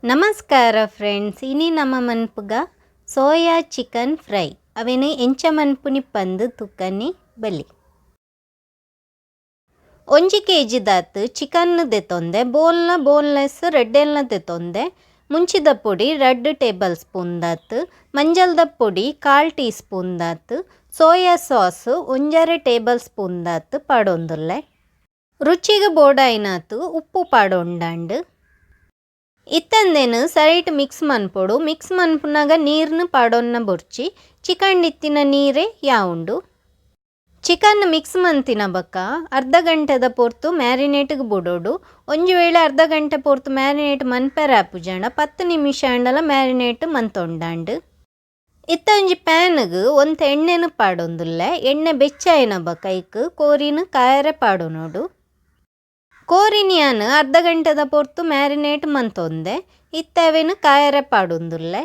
ನಮಸ್ಕಾರ ಫ್ರೆಂಡ್ಸ್, ಇನಿ ನಮ ಮನ್ಪುಗ ಸೋಯಾ ಚಿಕನ್ ಫ್ರೈ. ಅವೆನ್ ಎಂಚ ಮನ್ಪುನಿ ಪಂದ್ ತುಕನಿ ಬಲಿ. 1 ಕೆಜಿ ದಾತ್ ಚಿಕನ್ ದೆತೊಂದೆ. ಬೋನ್ನ ಬೋನ್ಲೆಸ್ ರಡ್ಡೆಲ್ನ ದೆತೊಂದೆ. ಮುಂಚಿದ ಪೊಡಿ 2 ಟೇಬಲ್ ಸ್ಪೂನ್ ದಾತ್, ಮಂಜಲ್ದ ಪೊಡಿ 1/4 ಟೀ ಸ್ಪೂನ್ ದಾತ್, ಸೋಯಾ ಸಾಸ್ 1.5 ಟೇಬಲ್ ಸ್ಪೂನ್ ದಾತ್ ಪಾಡೊಂದುಲ್ಲೆ. ರುಚಿಗ್ ಬೋಡಾಯಿನಾತ್ ಉಪ್ಪು ಪಾಡೊಂಡಾಂಡ್. ಇತ್ತಂದೆನ್ ಸರಿಟ್ ಮಿಕ್ಸ್ ಮನ್ಪೊಡು. ಮಿಕ್ಸ್ ಮನ್ಪುನಗ ನೀರ್ನ್ ಪಾಡೊನ್ನ ಬೊರ್ಚಿ, ಚಿಕನ್ ಇತ್ತಿನ ನೀರೇ ಯಾವುಂಡು. ಚಿಕನ್ ಮಿಕ್ಸ್ ಮಂತಿನ ಬೊಕ್ಕ ಅರ್ಧ ಗಂಟೆದ ಪೊರ್ತು ಮ್ಯಾರಿನೇಟ್ಗ್ ಬುಡೊಡು. ಒಂಜಿ ವೇಳೆ ಅರ್ಧ ಗಂಟೆ ಪೊರ್ತು ಮ್ಯಾರಿನೇಟ್ ಮನ್ಪೆರೆ ಆಪುಜಂಡ, 10 ನಿಮಿಷ ಆಂಡಲ ಮ್ಯಾರಿನೇಟ್ ಮಂತೊಂಡಾಂಡ್. ಇತ್ತ ಒಂಜಿ ಪ್ಯಾನ್ಗ್ ಒಂತೆ ಎಣ್ಣೆನ್ ಪಾಡೊಂದುಲ್ಲೆ. ಎಣ್ಣೆ ಬೆಚ್ಚಾಯಿನ ಬೊಕ್ಕ ಐಕ್ ಕೋರಿನ್ ಕಾಯರೆ ಪಾಡೊನೊಡು. ಕೋರಿನ್ ಯಾನ್ ಅರ್ಧ ಗಂಟೆದ ಪೊರ್ತು ಮ್ಯಾರಿನೇಟ್ ಮಂತೊಂದೆ. ಇತ್ತೆ ಅವೆನ್ ಕಾಯರೆ ಪಾಡೊಂದುಲ್ಲೆ.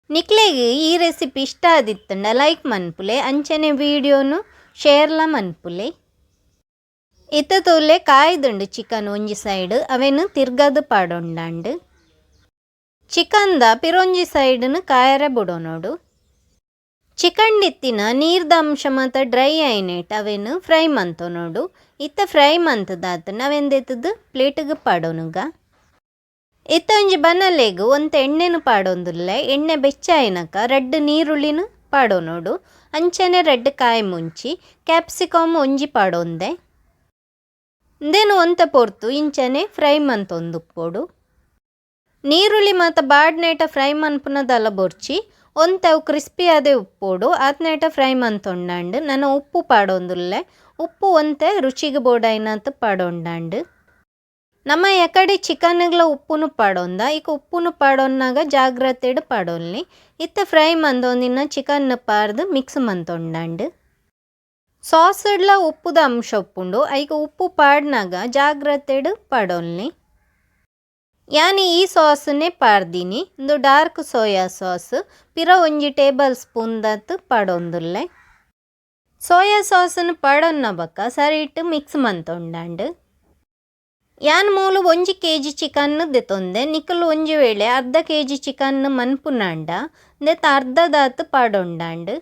ನಿಕ್ಲೆಗ್ ಈ ರೆಸಿಪಿ ಇಷ್ಟ ಆದಿತ್ತುಂಡ ಲೈಕ್ ಮನ್ಪುಲೆ, ಅಂಚನೆ ವೀಡಿಯೋನು ಶೇರ್ಲ ಮನ್ಪುಲೆ. ಇತ್ತ ತೂಲೆ, ಕಾಯ್ದುಂಡು ಚಿಕನ್ ಒಂಜಿ ಸೈಡ್. ಅವೆನ್ ತಿರ್ಗದು ಪಾಡೊಂಡಾಂಡ್. ಚಿಕನ್ದ ಪಿರೊಂಜಿ ಸೈಡ್ನು ಕಾಯರೆ ಬುಡೊನೊಡು. ಚಿಕನ್ ಇತ್ತಿನ ನೀರ್ದ ಅಂಶ ಮಾತ ಡ್ರೈ ಆಯಿನೇಟ್ ಅವೆನ್ ಫ್ರೈ ಮಂತೊನೊಡು. ಇತ್ತ ಫ್ರೈ ಮಂತದಾತುಂಡ ಅವೆನ್ ದೆತ್ತುದು ಪ್ಲೇಟ್ಗ್ ಪಾಡೊನುಗ. ಇತ್ತ ಒಂಜಿ ಬನಲೆಗ್ ಒಂತೆ ಎಣ್ಣೆನ್ ಪಾಡೊಂದುಲ್ಲೆ. ಎಣ್ಣೆ ಬೆಚ್ಚ ಆಯಿನಕ ರಡ್ಡ್ ನೀರುಳ್ಳಿನ್ ಪಾಡೊನೊಡು. ಅಂಚನೆ ರಡ್ಡ್ ಕಾಯಿ ಮುಂಚಿ, ಕ್ಯಾಪ್ಸಿಕಮ್ ಒಂಜಿ ಪಾಡೊಂದೆ. ಉಂದೆನ್ ಒಂತೆ ಪೊರ್ತು ಇಂಚನೆ ಫ್ರೈ ಮಂತೊಂದುಪ್ಪೊಡು. ನೀರುಳ್ಳಿ ಮಾತ ಬಾಡ್ನೇಟ ಫ್ರೈ ಮನ್ಪುನದಲ ಬೊರ್ಚಿ, ಒಂತೆ ಅವು ಕ್ರಿಸ್ಪಿ ಆದೇ ಉಪ್ಪೊಡು. ಆತ್ನೇಟ ಫ್ರೈ ಮಂತೊಂಡಾಂಡ್. ನನ ಉಪ್ಪು ಪಾಡೊಂದುಲ್ಲೆ. ಉಪ್ಪು ಒಂತೆ ರುಚಿಗ್ ಬೋಡಾಯಿನಾತ್ ಪಾಡೊಂಡಾಂಡ್. ನಮ ಎಕಡೆ ಚಿಕನ್ಗ್ಲ ಉಪ್ಪುನು ಪಾಡೊಂದ. ಇಕ ಉಪ್ಪುನು ಪಾಡೊನ್ನಾಗ ಜಾಗ್ರತೆಡ್ ಪಾಡೊನ್ಲಿ. ಇತ್ತೆ ಫ್ರೈ ಮಂತೊಂದಿನ ಚಿಕನ್ ಪಾರ್ದ್ ಮಿಕ್ಸ್ ಮಂತೊಂಡಾಂಡ್. ಸಾಸ್ಡ್ಲ ಉಪ್ಪುದ ಅಂಶ ಉಪ್ಪುಂಡು. ಐಕ್ ಉಪ್ಪು ಪಾಡ್ನಾಗ ಜಾಗ್ರತೆಡ್ ಪಾಡೊನ್ಲಿ. ಯಾನ್ ಈ ಸಾಸ್ನೆ ಪಾಡ್ದಿನಿ. ಉಂದು ಡಾರ್ಕ್ ಸೋಯಾ ಸಾಸ್. ಪಿರ 1 ಟೇಬಲ್ ಸ್ಪೂನ್ ದಾತ್ ಪಾಡೊಂದುಲ್ಲೆ. ಸೋಯಾ ಸಾಸ್ನ್ ಪಾಡೊನ್ನ ಬೊಕ್ಕ ಸರಿಟ್ ಮಿಕ್ಸ್ ಮಂತೊಂಡಾಂಡ್. ಯಾನ್ ಮೂಲು 1 ಕೆಜಿ ಚಿಕನ್ ದೆತೊಂದೆ. ನಿಕುಲು ಒಂಜಿ ವೇಳೆ ಅರ್ಧ ಕೆಜಿ ಚಿಕನ್ ಮನ್ಪುನಾಂಡ, ಉಂದೆತ ಅರ್ಧದಾತ್ ಪಾಡೊಂಡಾಂಡ್.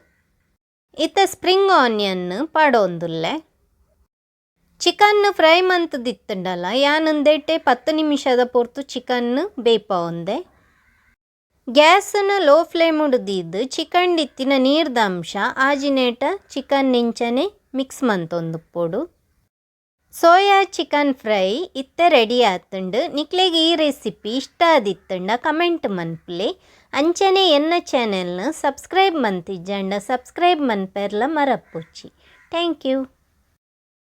ಇತ್ತೆ ಸ್ಪ್ರಿಂಗ್ ಆನಿಯನ್ ಪಾಡೊಂದುಲ್ಲೆ. ಚಿಕನ್ ಫ್ರೈ ಮಂತುದಿತ್ತುಂಡಲ, ಯಾನ್ ಉಂದೆಟೆ 10 ನಿಮಿಷದ ಪೊರ್ತು ಚಿಕನ್ ಬೇಯ್ಪಾವೊಂದೆ. ಗ್ಯಾಸ್ನ್ ಲೋ ಫ್ಲೇಮ್ ದೀದ್ ಚಿಕನ್ ಇತ್ತಿನ ನೀರ್ದ ಅಂಶ ಆಜಿನೇಟ ಚಿಕನ್ ಇಂಚನೆ ಮಿಕ್ಸ್ ಮಂತೊಂದುಪ್ಪೊಡು. ಸೋಯಾ ಚಿಕನ್ ಫ್ರೈ ಇತ್ತೆ ರೆಡಿ ಆತುಂಡು. ನಿಕ್ಲೆಗ್ ಈ ರೆಸಿಪಿ ಇಷ್ಟ ಆದಿತ್ತುಂಡ ಕಮೆಂಟ್ ಮನ್ಪುಲೆ. ಅಂಚನೆ ಎನ್ನ ಚಾನೆಲ್ನ ಸಬ್ಸ್ಕ್ರೈಬ್ ಮಂತಿಜ್ಜಂಡ ಸಬ್ಸ್ಕ್ರೈಬ್ ಮನ್ಪೆರ್ಲ ಮರಪ್ಪೊಚ್ಚಿ. Thank you.